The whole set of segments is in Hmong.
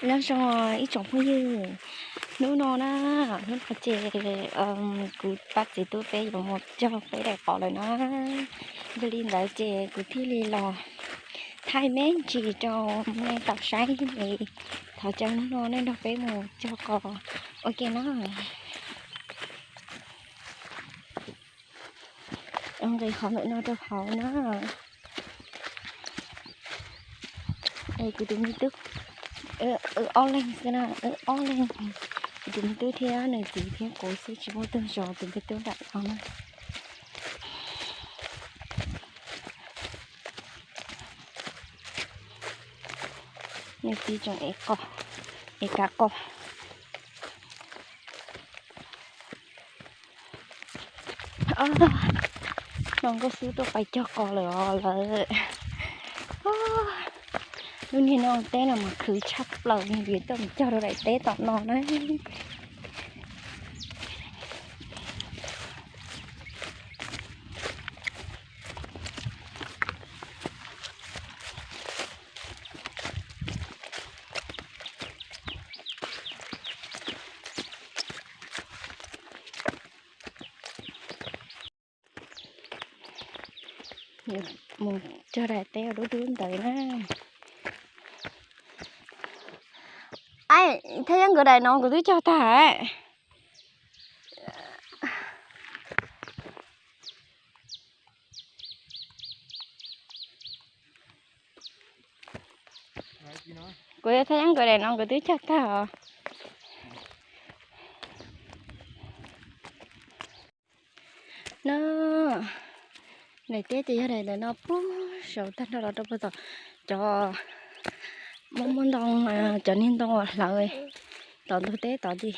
Nyob zoo ib tsoom phooj ywg, hnub no na, hnub no ces kuv pab txiv tub peb yuav mus cog peb daim qos lawm na. Yog li ntawd ces kuv thiaj li los thaij me ntsis rau nej tau saib. Thov caw hnub no nej nrog peb mus cog qos ua ke na. Nqis qhov ntawm no rau hauv na. Es kuv tus me tub, wb ob leeg xwb na, wb ob leeg, kuv tus me tub thiab nws txiv thiab kuv xwb, tsis muaj tus zov tus me tub nram no na. Nws txiv tseem ev qos, ev kav qos. No nkauj xwb tuaj pais cog qos lawm os lawv. Lub niag no teb no mas khwv tshaj plaws li, tuaj mus cog rau daim teb tom no na. Mus cog daim teb dub dub ntawd na. Ai, Thaj Yeeb nkawd daim no nkawd twb cog tag. Kuv yog Thaj Yeeb nkawd daim no nkawd twb cog tag os. No, daim teb ces yog daim ntawm no puag saum tag nrho los rau puag tom cov muaj muaj ntoo, cov niag ntoo uas hlawv tom ntug teb tod ces,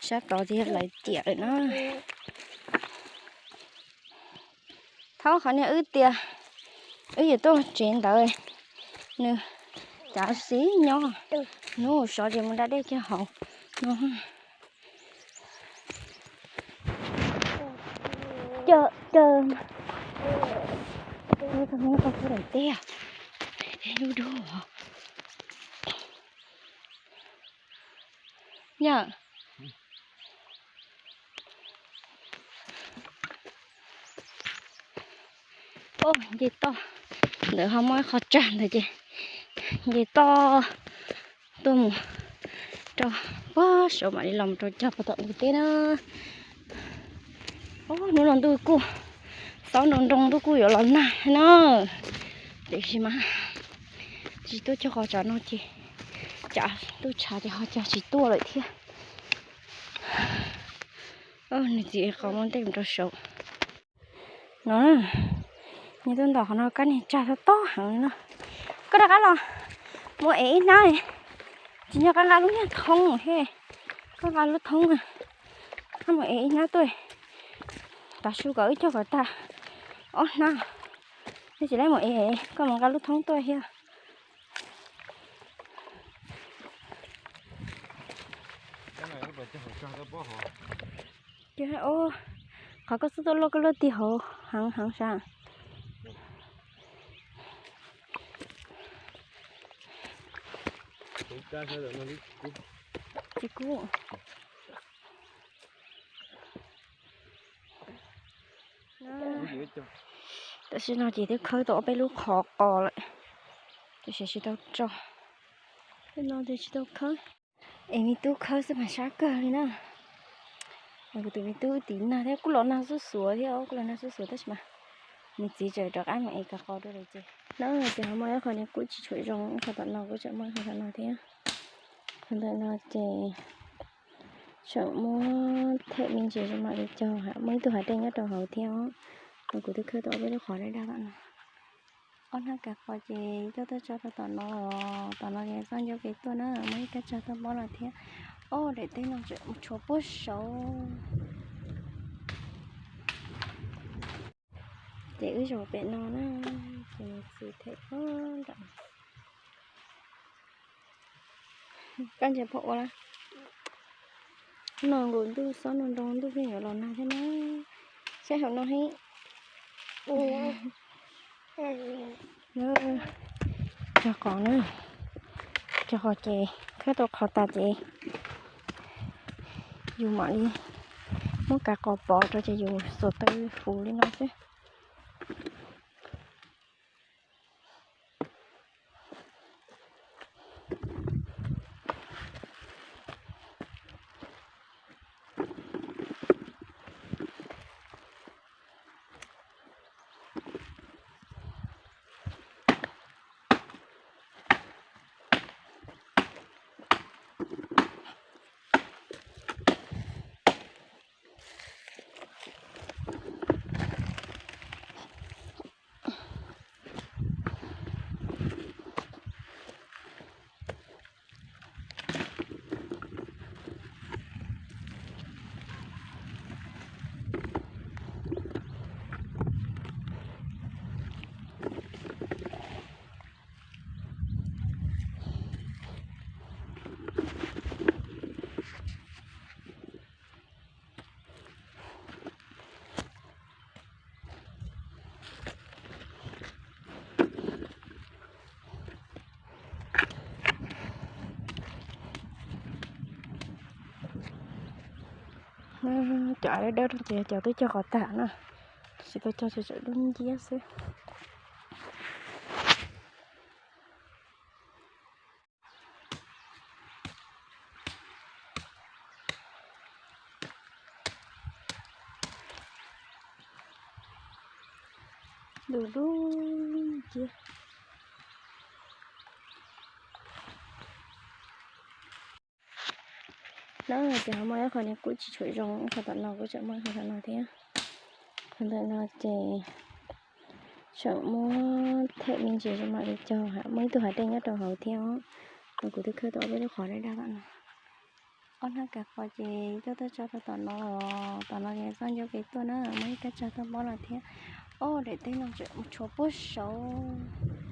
sab tod ces yog lawv ciam lawm na. Thaum qhov niag wb tias wb yuav tuaj tsev ntawd, nws cav xib nyob, hnub sov ces mus da dej kiag hauv no. Caw, caw, tau hnub tau hnub tau hnub daim teb, dub dub. Yog. Os, nce toj ntawd ho muaj ib qho tsag ntawd ces nce toj tuaj mus rau puag saud mam li los rau cog puag tom ntug teb na. Hnub no ntuj kuj xob nroo nroo, ntuj kuj yuav los nag na. Tiam sis mas tsis tuaj cog qos tsam no ces tsam ntuj tshav ces ho cog tsis tuaj lawm thiab. Nws txiv qos muab ntej mus rau saud no. Nws tuaj ntom qhov no kab niag tsag tob tob heev li no. Koj rov qab los mus ev ib hnab, tsis nco qab nqa lub niag thoob he. Koj nqa lub thoob, koj mus ev ib hnab tuaj. Tav su kom wb cog kom tag ob hnab, nej tsis laib mus ev, koj mus nqa lub thoob tuaj thiab. Qhov koj xub tuaj luaj koj luaj tig hauv heev heev sav. Tsis kub. Tam sim no ces twb khawb tau ob peb lub qhov qos lawm, tiam sis tsis tau tso. Tej no ces tsis tau khawb. Es me tub khawb xwb mas sab kawg li na. Kuv tus me tub tiv nag thiab, kuj los nag xuj xuav thiab, kuj los nag xuj xuav tab sis mas nws txiv tseem rov qab mus ev kav qos dua lawm ces. No ces ho muaj ib qho niag kuj tsis tshua zoo, ib qho tom no kuj tseem muaj ib qho tom no thiab. Qhov ntawm no ces tseem muab them me ntsis mam li cog, muaj ib tug hav dej nyob rau hauv thiab. Kuv twb khawb tau ob peb lub qhov daj daj no. Ob hnab kav qos ces coj tuaj tso rau tom no, tom no ces txoj ncauj kev tuaj na, muaj ib kab tsag tuaj mob no thiab. Ob daim teb no tseem tshuav puag saud. Ces wb zaum pem no na, ces txiv them puag nram. Koj ntsia pom ua la. No nkaus ntuj xob nroo nroo, ntuj pheej yuav los nag thiab na. Saib hauv no he. Cog qos na. Cog qos ces khawb tau qhov tas ces yus mam li muab kav qos pov rau ces yus xuas taw hu li no xwb. Cov av dawb dawb ces cov twb cog qos tag na, tsis tau cog, tseem dub nciab xwb. Dub dub nciab. No ces ho muaj ib qho nws kuj tsis tshua zoo, ib qho tom no kuj tseem muaj ib qho tom no thiab. Qhov ntawm no ces tseem muab them me ntsis mam li cog, muaj ib tug hav dej nyob rau hauv thiab. Kuv twb khawb tau ob peb lub qhov daj daj no. Ob hnab kav qos ces coj tuaj tso rau tom no, tom no ces txoj ncauj kev tuaj na, muaj ib kab tsag tuaj mob los thiab. Ob daim teb no tseem tshuav puag saud.